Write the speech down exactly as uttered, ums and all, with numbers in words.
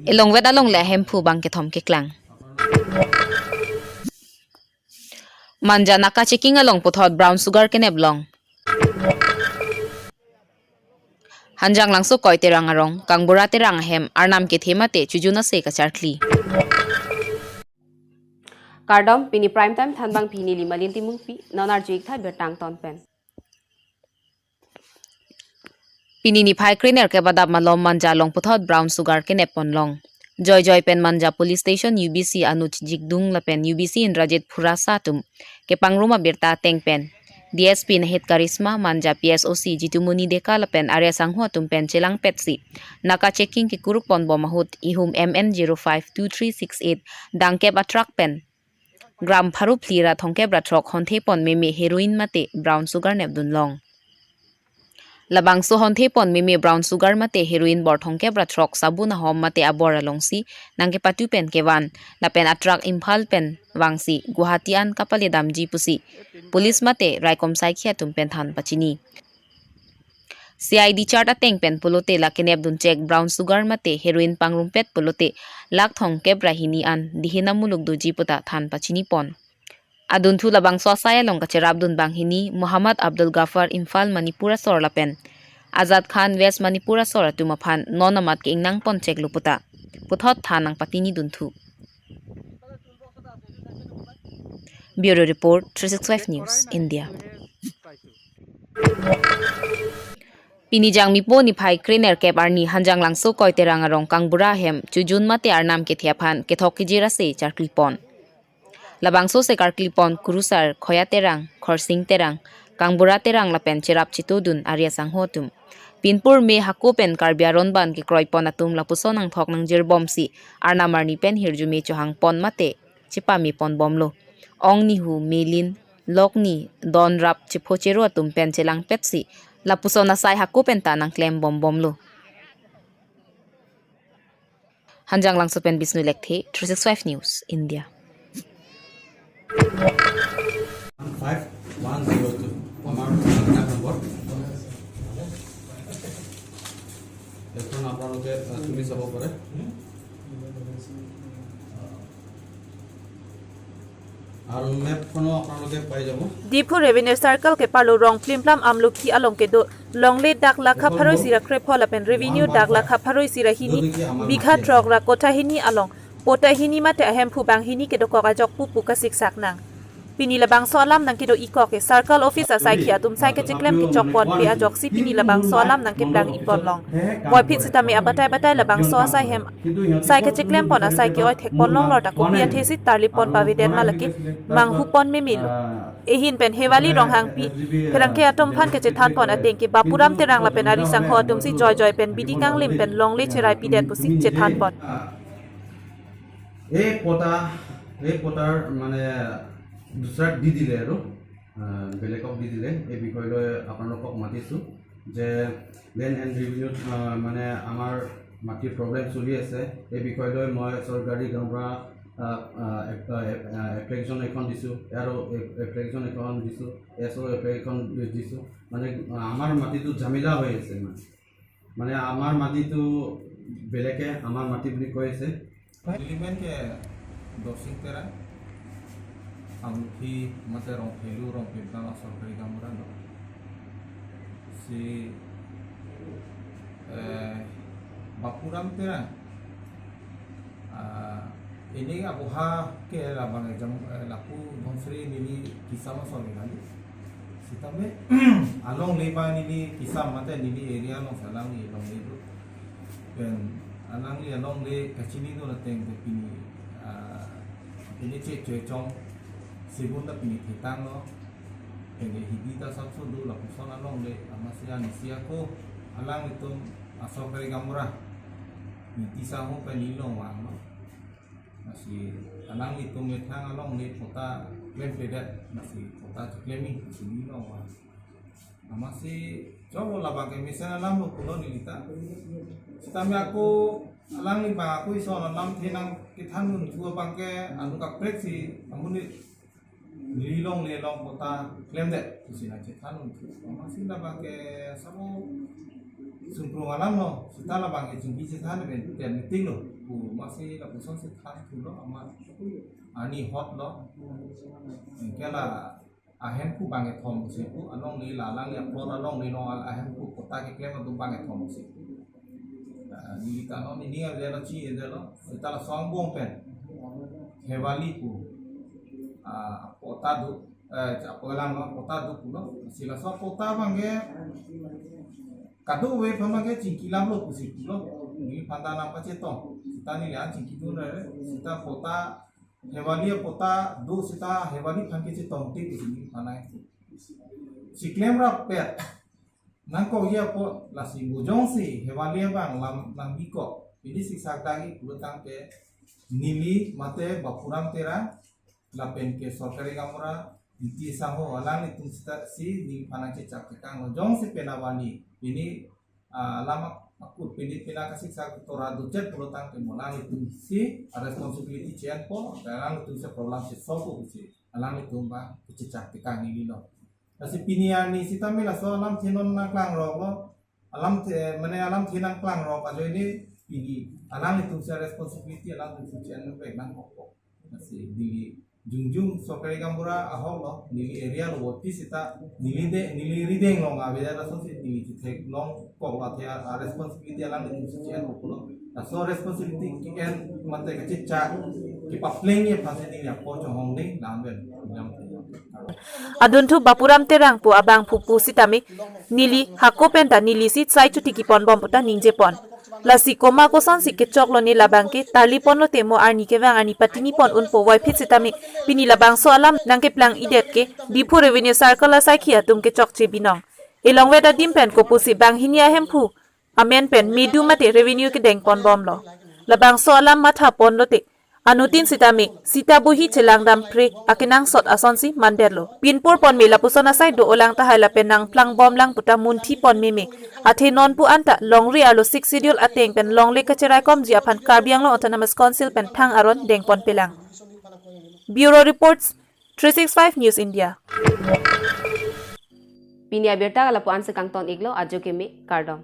Elongvet alongle ahemphu bang kethom keklang. Manja naka checking along puthot brown sugar kenep long. Hanjanglangso Koi Terang arong Kangbura Terang ahem arnam kethe mate chujun ase kacharkli. Kardom, pini prime time thanbang pini Limalin Timungpi, non arju-ik tha birta angton pen. Pini niphai krenerkep adap malom Manja along puthot brown sugar kenep pon long. Joijoi pen Manja Police Station U B C Anuj Jigdung lapen U B C Indrajit Phurasa atum kepangrum abirta ateng pen D S P Nahit Karisma, Manja P S O C Jitumoni Deka lapen area sangho atum pen chelangpetsi naka checking kekuruk ponbom ahut ihum M N zero five two three six eight dangkep a-truck pen gram pharo phli ra thomkep ra throk honthe pon meme heroin mate brown sugar nepdun long. Labangso honthe pon meme brown sugar mate heroin bor thomkep ra throk sabun ahom mate abor alongsi nangkepatu pen kevan lapen a-truck Imphal pen vangsi Guwahati an kapaledamji pusi police mate raikom saikhi atum pen than pachini. C I D chart ateng pen pulote la kenepdun chek brown sugar mate heroin pangrumpet pulote lakh thomkep ra hini an dihin amuluk doji puta than pachini pon. Adunthu labangso asai along kacherapdun banghini Muhammad Abdul Ghaffar Imphal Manipur asor lapen Azad Khan West Manipur asor atum aphan non amat ke-ingnang pon cheklo puta puthot than nangpatini dunthu. Bureau Report, three six five News, India. Pini Jangmipo niphai krenerkep arni Hanjanglangso Koi Terang arong Kangbura ahem chujun mate arnam kethe aphan kethok kejir ase charkli pon. Labangso ase karkli pon kurusar Khoya Terang, Khorsing Terang, Kangbura Terang lapen cherap chetodun area sangho atum. Pinpur me hako pen Karbi aron ban kekroi pon atum lapuson nangthok nangjirbomsi arnam arni pen hirjume chohang pon mate chepame ponbomlo. Ong nihu, melin, lokni, don rap chepho chero atum pen chelangpetsi lapuson asai hako pen ta nangklem bombomlo. Hanjanglangso pen Bisnu Lekthe, three six five News, India. Five one zero two, আমাৰ contact number. এইখন আপোনালোকে, আহ, তুমি চাব পাৰে। আৰু মেপখনো আপোনালোকে পাই যাব। Diphu Revenue Circle keparlo Rongplimplam Amlokhi along kedo longle dak lakha pharo isi ra krepho lapen revenue dak lakha pharo isi ra hini, bigha throk ra kotha hini along pota hini mate ahemphu banghini kedokok ajok pupu kasiksak nang. Pini labangso alam nangkedo-ik ke Circle Office asaikhi atum sai kecheklem kechok ponpe ajoksi pini labangso alam nangkeplang-ik pon long. Boiphit sitame abatai batai labangso asai hem sai kecheklem pon asai ke-oi thek pon long lor ta kopi athesi tarlip pon pavedet ma lake manghu pon memelo. Ehin pen Hewali Ronghangpi pherangke atum aphan kachethan pon ateng ke Bapuram Terang lapen ari sangho atumsi joijoi pen bidi kanglim pen longle cherai pidet pusi chethan pon. এই পটা, এই পটাৰ মানে দুচৰাক দি দিলে আৰু, আহ, বেলেগক দি দিলে। এই বিষয় লৈ আপোনালোকক মাতিছোঁ যে লেণ্ড এণ্ড ৰেভিনিউত, আহ, মানে আমাৰ মাটিৰ প্ৰব্লেম চলি আছে। এই বিষয় লৈ মই চৰকাৰী গাঁওবুঢ়া, আহ, আহ, এপ-, আহ, এপ-, আহ, এপ্লিকেশ্যন এখন দিছোঁ, ইয়াৰো এপ-, এপ্লিকেশ্যন এখন দিছোঁ, এছ অ' এপ্লিকেশ্যন দিছোঁ। মানে, আহ, আমাৰ মাটিটো ঝামেলা হৈ আছে মানে। মানে, আমাৰ মাটিটো বেলেগে আমাৰ মাটি বুলি কৈ আছে। Limen ke Dorsing Terang, Amlokhi mate Rongphelu, Rongplimplam asorkari gaonbura lo. Si, eh, Bapuram Terang, ah, ini abuha ke labang ejam, eh, lapu Dhonsri neli kisam asor kali. Sitame alongle abang neli kisam mate neli area alongsi alangli alongle do. Pen alangli alongle kachinidun ateng ke pini, ah, pini che chechong sibun ta pini thetanglo. Pen ke hidi ta sapso do lapuson alongle amatsi anisi ako alanglitum asorkari gaonbura Niti Sangho pen neli along vanglo. Lasi alanglitum methang alongle pota klempedet, lasi pota cheklem-ik pusi neli along vang. Amatsi choklo labang ke mesen alam lo pulo neli ta. Sitame ako alangli abang ako ison alamthe nangkethan dunthu abang ke anut kaprek si amonit neli alongle along pota klemdet pusi nangchethan dunthu. Amatsi labang ke sabo Sungkrung alam lo, seta labang ke chingki chethan pen pen meeting lo. Pu masi lapuson si than thulo, amat arni hot lo. Anke la ahemphu bangkethom si pu, alongle la alangli plot alongle lo, ahemphu patta keklem atum bangkethom si pu. Ah, neli ta non neli aja lo chi aja lo. Seta laso angbong pen Hewali pu, ah, patta do, eh, apa lang lo, patta do pulo. Si laso patta abang ke kadokave aphan abang ke chingki lam lo pusi pulo. Neliphan ta nangpachetong. Seta neli an chingkidun ra, seta patta, Hewali patta do, seta Hewali aphan kechetong te pusi neliphan nang. Si klemrappet nangkok ya po, lasi bujong si Hewali abang lam nangbikok. Pini siksak dagi pulo tangte neli mate Bapuram Terang lapen ke sorkari gaonbura Diti Saho, alanglitum seta si neliphan nangchechak tekang lo. Jongsi penap ani pini, ah, alam akut pini pina kasiksak tora duchet pulo tangte mo alanglitum si a responsibility che-enpo, alanglitum si problem si solve pusi alanglitum abang kechechak tekang neli lo. Lasi pini arni sitame laso alamthe non nangklangrok lo. Alamthe, mane alamthe nangklangrok ajoine pini alanglitum si responsibility alanglitum si che-en vek nangkok. Lasi neli jongjong sorkari gaonbura ahok lo, neli area lo voti seta neli de, neli rideng long ave, laso si neli theklong kok lo, athe a responsibility alanglitum si che-en pulo. Laso responsibility ke-en mate kechechak kepapleng ye aphan si neli apor chonghong ding nang pen. Adunthu Bapuram Terang pu abangphu pu sitame neli hako pen ta neli si sai chuti kepon bom puta ningjepon. Lasi komat kosonsi kechok lo ne labang ke tarlipon lote mo arni kevang arni patinipon unpo, puvoiphit sitame pini labangso alam nangkeplang-idet ke Diphu Revenue Circle asaikhi atum kechokche binong. Elongvet adim pen kopusi banghini ahemphu amen pen medu mate revenue kedengpon bom lo. Labangso alam mathapon lote anuttin sitame sita bohi chelangdam pre akenangsot asonsi mandetlo. Pinpur ponme lapuson asai do-olang tahai lapen nangplang bomlang puta munthi pon meme. Athe non pu anta longri arlo Sixth Schedule ateng pen longle kacheraikomji aphan Karbi Anglong Autonomous Council pen thang aron dengponpelang. Bureau Reports, three six five News India. Pini abirta lapu-an si kangton-iklo, ajo keme, kardom.